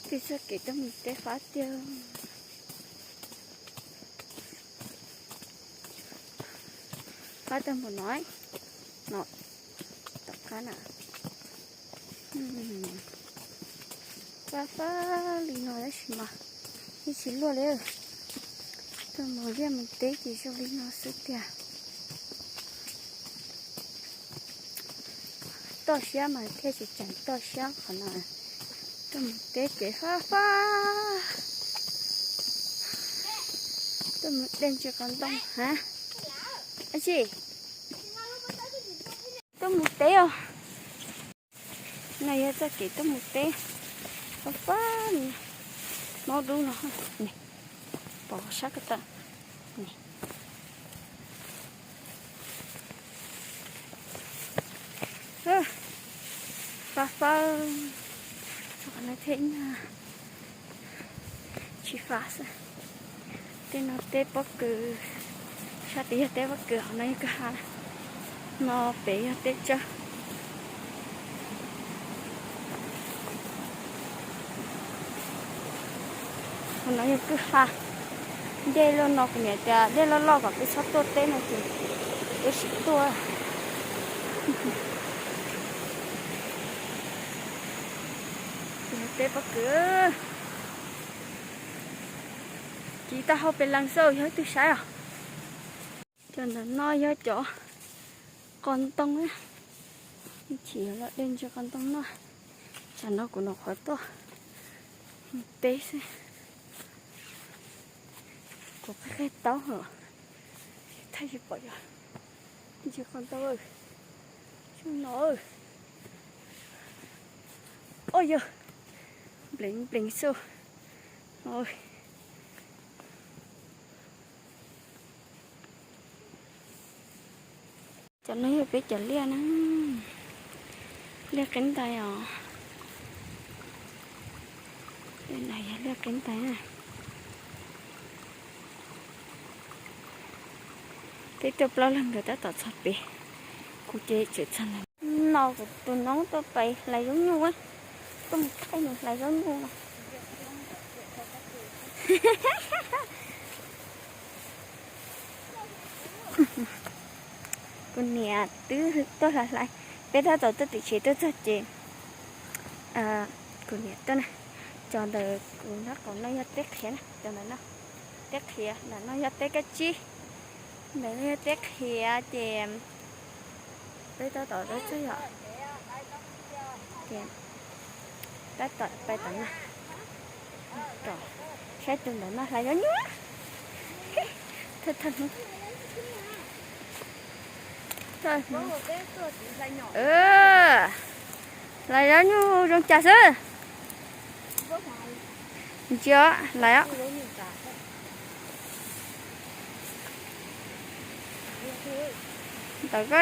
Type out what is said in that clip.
Tig txoj kev tuaj mus teb fab tiag. Fab tag npaum no, no, tom qab na. Fab fab li no tab sis mas yeej tsis luaj li. Tuaj mus liaj mus teb ces zoo li no xwb tiag. Toj siab mas thiaj tsis tseem toj siab qhov no. Tuaj mus teb kev fab fab. Tuaj mus dej ntsis qos ntoo ha. Ab tsi, tuaj mus teb os. No yog txoj kev tuaj mus teb fab fab, maub dub no, pom sab ko taw. Fab fab, qhov no thiaj nyuaj, tsis fab xwb. Tej no teb pob kws, sab tid yog teb pob kws, qhov no yog kwj ha, no pem yog teb tsawb. Qhov no yog kwj ha. Dej loj no kuv niam tias dej loj loj kom peb txhob tuaj teb no ces peb tsis tuaj. Yog teb pob kws, kiv tau hau pes lees xwb, yog ib tug saib os. Cov ntawm no yog cov qos ntoo, chim los de ntsis qos ntoo noj. Tsam no kuv nyuam qhuav tuaj teb xwb, kuv qhib qhib taub hau, thaij tsis pom yog ntsis qos ntoo. Xyoo no, ua yog npleev npleev xwb. Cov no yog peb cov liaj na, liaj qib ntais os. Liaj qib ntais. Peb tuaj plaub leeg nkawd tab tom txog pem, kuv ces tseem txog ntawm no. Kuv tus noob tuaj pais hlais zaub nyuj, tuaj mus thaij nws hlais zaub nyuj no. Kuv niam twb tuaj hlais hlais, peb tab tom tuaj tim tsev tuaj txog ces kuv niam tuaj na, cov ntawm kuv nraub qaum no yog teb qhiav na, cov ntawm no teb qhiav, ntawm no yog teb kab tsib, ntawm no yog teb qhiav ces peb tab tom tuaj txog yom, ces tab tom pais tom no, saib tus ntawm no hlais zaub nyuj. Hlais zaub nyuj zoo cas xwb. Ntsia, hlais os. Ntawm ko.